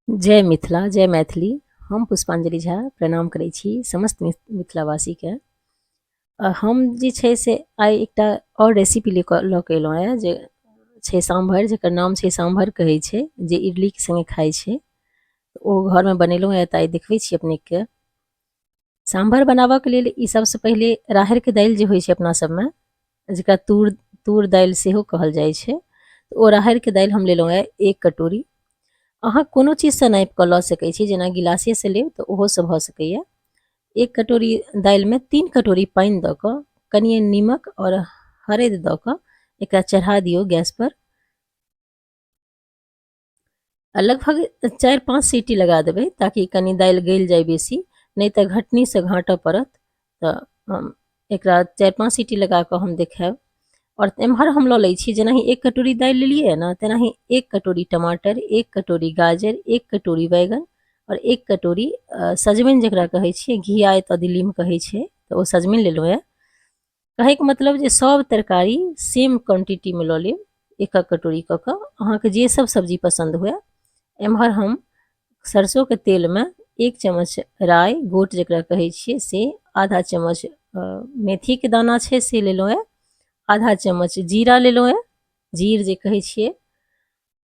जय मिथिला जय मैथिली। हम पुष्पांजलि झा प्रणाम करै छी समस्त मिथिलावासीके। हम जे छै से आइ एकटा आओर रेसिपी लऽ कऽ अयलहुँ हेँ जे छै साम्भर, जकर नाम छै साम्भर कहै छै, जे इडलीके सङ्गे खाइ छै। ओ घरमे बनेलहुँ हेँ तऽ आइ देखबै छी अपनेके। साम्भर बनाबऽके लेल ई सबसँ पहिले राहरिके दालि जे होइ छै अपना सबमे, जकरा तूर तूर दालि सेहो कहल जाइ छै, ओ राहरिके दालि हम लेलहुँ हेँ 1 कटोरी। अहाँ कोनो चीजसँ नापि कऽ लऽ सकै छी, जेना गिलासेसँ लेब तऽ ओहोसँ भऽ सकैए। 1 कटोरी दालिमे 3 कटोरी पानि दऽ कऽ कनिए नीमक आओर हरदि दऽ कऽ एकरा चढ़ा दियौ गैसपर आ लगभग 4-5 सीटी लगा देबै ताकि कनि दालि गलि जाय बेसी, नहि तऽ घटनीसँ घाँटऽ पड़त। तऽ हम एकरा 4-5 सीटी लगा कऽ हम देखायब। आओर एम्हर हम लऽ लै छी, जेनाहि 1 कटोरी दालि लेलियै ने तेनाही 1 कटोरी टमाटर, 1 कटोरी गाजर, 1 कटोरी बैगन आओर 1 कटोरी सजमनि, जकरा कहै छियै घिया एतऽ दिल्लीमे कहै छै, तऽ ओ सजमनि लेलहुँ यऽ। कहैके मतलब जे सब तरकारी सेम क्वान्टिटीमे लऽ लेब, 1 1 कटोरी कऽ कऽ, अहाँके जे सब सब्जी पसन्द हुए। एम्हर हम सरसोके तेलमे 1 चम्मच राइ गोट जकरा कहै छियै से, आधा चम्मच मेथीके दाना छै से लेलहुँ यऽ, आधा चम्मच जीरा लेलहुँ यऽ, जीर जे कहै छियै,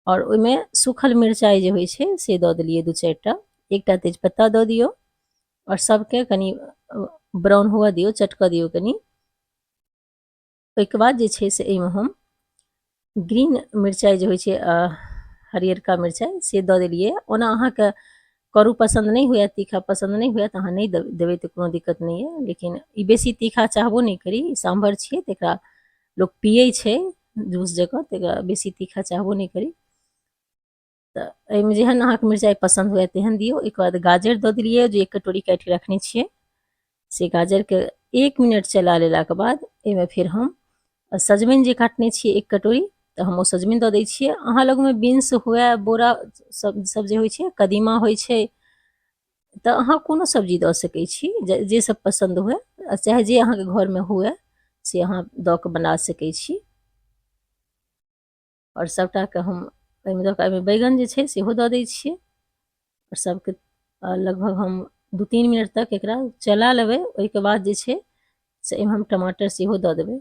आओर ओहिमे सूखल मिरचाइ जे होइ छै से दऽ देलियै 2-4 टा, 1टा तेजपत्ता दऽ दियौ आओर सबके कनि ब्राउन हुअ दियौ, चटकऽ दियौ कनि। ओहिके बाद जे छै से एहिमे हम ग्रीन मिरचाइ जे होइ छै, हरियरका मिरचाइ से दऽ देलियै। ओना अहाँके करू पसन्द नहि हुए, तीखा पसन्द नहि हुए तऽ अहाँ नहि देबै तऽ कोनो दिक्कत नहि यऽ, लेकिन ई बेसी तीखा चाहबो नहि करी। ई साम्भर छियै तऽ एकरा लोक पियै छै जूस जकाँ, तऽ एकरा बेसी तीखा चाहबो नहि करी। तऽ एहिमे जेहन अहाँके मिरचाइ पसन्द हुए तेहन दियौ। ओहिके बाद गाजर दऽ देलियै जे 1 कटोरी काटिके रखने छियै से। गाजरके 1 मिनट चला लेलाके बाद एहिमे फेर हम सजमनि जे काटने छियै 1 कटोरी, तऽ हम ओ सजमनि दऽ दै छियै। अहाँ लगमे बीन्स हुए, बोरा सब सब जे होइ छै, कदीमा होइ छै, तऽ अहाँ कोनो सब्जी दऽ सकै छी जे सब पसन्द हुए, चाहे जे अहाँके घरमे हुए से अहाँ दऽ कऽ बना सकै छी। आओर सबटाके हम एहिमे दऽ कऽ एहिमे बैगन जे छै सेहो दऽ दै छियै आओर सबके लगभग हम 2-3 मिनट तक एकरा चला लेबै। ओहिके बाद जे छै से एहिमे हम टमाटर सेहो दऽ देबै।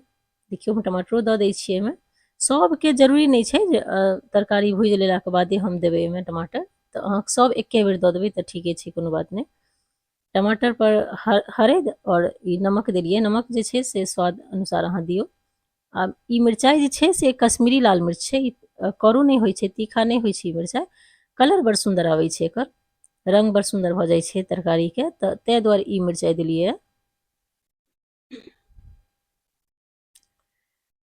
देखियौ, हम टमाटरो दऽ दै छियै एहिमे। सबके जरूरी नहि छै जे तरकारी भुजि लेलाके बादे हम देबै एहिमे टमाटर, तऽ अहाँ सब एके बेर दऽ देबै तऽ ठीके छै, कोनो बात नहि। टमाटर पर हरदि आओर ई नमक देलियै। नमक जे छै से स्वाद अनुसार अहाँ दियौ। आ ई मिरचाइ जे छै से कश्मीरी लाल मिर्च छै, ई करू नहि होइ छै, तीखा नहि होइ छै। ई मिरचाइ कलर बड़ सुन्दर आबै छै, एकर रंग बड़ सुन्दर भऽ जाइ छै तरकारीके, तऽ ताहि दुआरे ई मिरचाइ देलियै।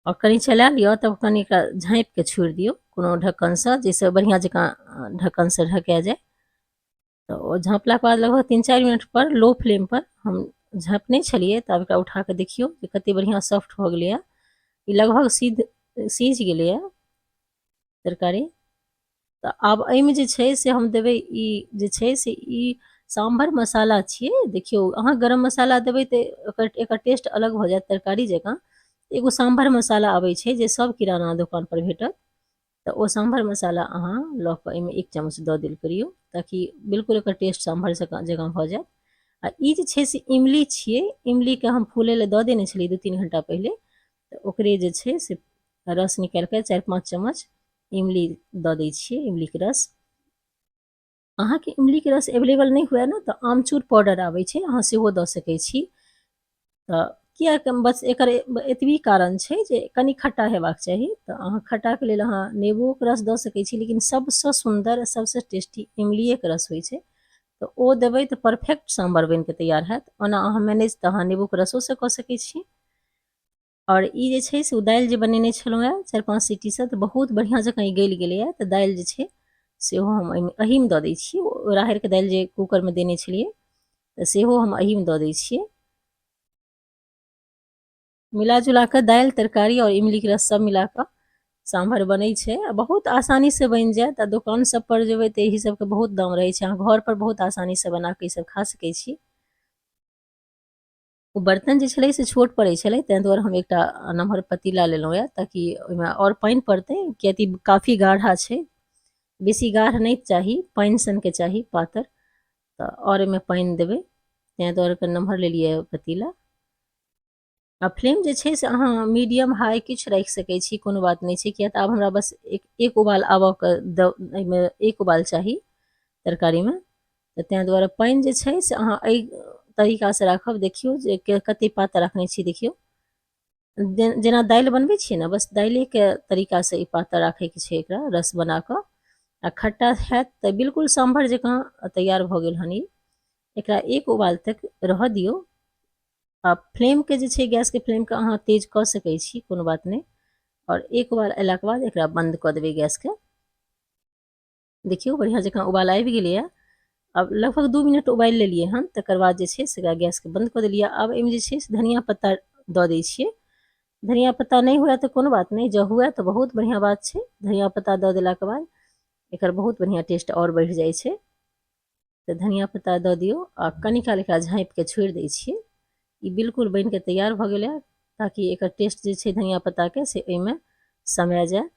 आओर कनि चला लिअ, तब कनि एकरा झाँपिके छोड़ि दियौ कोनो ढक्कनसँ, जाहिसँ बढ़िआँ जकाँ ढक्कनसँ ढका जाय। तऽ ओ झाँपलाके बाद लगभग 3-4 मिनट पर लो फ्लेम पर हम झाँपने छलियै। तऽ आब एकरा उठा कऽ देखियौ जे कते बढ़िआँ सॉफ्ट भऽ गेलैए। ई लगभग सीझ गेलैए तरकारी। तऽ आब एहिमे जे छै से हम देबै ई जे छै से ई साम्भर मसाला छियै। देखियौ, अहाँ गरम मसाला देबै तऽ एकर टेस्ट अलग भऽ जायत तरकारी जकाँ। एगो साम्भर मसाला आबै छै जे सब किराना दोकान पर भेटत, तऽ ओ साम्भर मसाला अहाँ लऽ कऽ एहिमे 1 चम्मच दऽ देल करियौ ताकि बिल्कुल एकर टेस्ट साम्भर जकाँ भऽ जायत। आ ई जे छै से इमली छियै। इमलीके हम फूलै लए दऽ देने छलियै 2-3 घंटा पहिले, तऽ ओकरे जे छै से रस निकालि कऽ 4-5 चम्मच इमली दऽ दै छियै, इमलीके रस। अहाँके इमलीके रस एवेलेबल नहि हुए ने तऽ आमचूर पाउडर आबै छै, अहाँ सेहो दऽ सकै छी। तऽ किएक बस एकर एतबी कारण छै जे कनि खट्टा हेबाक चाही, तऽ अहाँ खट्टाके लेल अहाँ नेबोके रस दऽ सकै छी, लेकिन सबसँ सुन्दर सबसँ टेस्टी इमलिएके रस होइ छै, तऽ ओ देबै तऽ परफेक्ट साम्भर बनिके तैयार हैत। ओना अहाँ मैनेज तऽ अहाँ नेबोके रसोसँ कऽ सकै छी। आओर ई जे छै से ओ दालि जे बनेने छलहुँ हेँ 4-5 सीटीसँ, तऽ बहुत बढ़िआँ जकाँ ई गलि गेलैए। तऽ दालि जे छै सेहो हम एहिमे एहीमे दऽ दै छियै। ओ राहरिके दालि जे कूकरमे देने छलियै तऽ सेहो हम एहीमे दऽ दै छियै। मिला जुला कऽ दालि तरकारी आओर इमलीके रस सब मिला कऽ साम्भर बनै छै आ बहुत आसानीसँ बनि जायत। आ दोकान सब पर जेबै तऽ एहि सबके बहुत दाम रहै छै, अहाँ घर पर बहुत आसानीसँ बना कऽ ई सब खा सकै छी। ओ बर्तन जे छलै से छोट पड़ै छलै, ताहि दुआरे हम एकटा नमहर पतीला लेलहुँ यऽ ताकि ओहिमे आओर पानि पड़तै, कियाकि काफी गाढ़ा छै। बेसी गाढ़ नहि चाही, पानि सनके चाही, पातर। तऽ आओर एहिमे पानि देबै, ताहि दुआरे कनि नमहर लेलियै पतीला। आ फ्लेम जे छै से अहाँ मीडियम हाई किछु राखि सकै छी, कोनो बात नहि छै, किया तऽ आब हमरा बस एक एक उबाल आबऽके एहिमे एक उबाल चाही तरकारीमे। तऽ ताहि दुआरे पानि जे छै से अहाँ एहि तरीकासँ राखब। देखियौ जे कते पातर रखने छी। देखियौ, जेना दालि बनबै छियै ने, बस दालिएके तरीकासँ ई पातर राखैके छै एकरा रस बना कऽ। आ खट्टा हैत तऽ बिल्कुल साम्भर जकाँ तैयार भऽ गेल हन ई। एकरा एक उबाल तक रहऽ दियौ। आ फ्लेमके जे छै, गैसके फ्लेमके अहाँ तेज कऽ सकै छी, कोनो बात नहि। आओर एक उबाल अयलाके बाद एकरा बन्द कऽ देबै गैसके। देखियौ, बढ़िआँ जकाँ उबाल आबि गेलैए। आब लगभग 2 मिनट उबालि लेलियै हन। तकर बाद जे छै से एकरा गैसके बन्द कऽ देलियै। आब एहिमे जे छै से धनिया पत्ता दऽ दै छियै। धनिया पत्ता नहि हुए तऽ कोनो बात नहि, जँ हुए तऽ बहुत बढ़िआँ बात छै। धनिया पत्ता दऽ देलाके बाद एकर बहुत बढ़िआँ टेस्ट आओर बढ़ि जाइ छै। तऽ धनिया पत्ता दऽ दियौ आ कनि काल एकरा झाँपिके छोड़ि दै छियै। ई बिल्कुल बनिके तैयार भऽ गेलै, ताकि एकर टेस्ट जे छै धनिया पत्ताके से एहिमे समा जाय।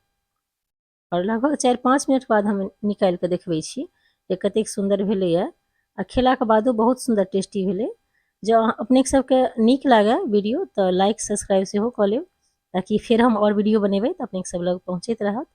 आओर लगभग 4-5 मिनट बाद हम निकालि कऽ देखबै छी जे कतेक सुन्दर भेलैए। आ खेलाके बादो बहुत सुन्दर टेस्टी भेलै। जँ अपने सबके नीक लागए वीडियो तऽ लाइक सब्सक्राइब सेहो कऽ लेब, ताकि फेर हम आओर वीडियो बनेबै तऽ अपने सब लग पहुँचैत रहत।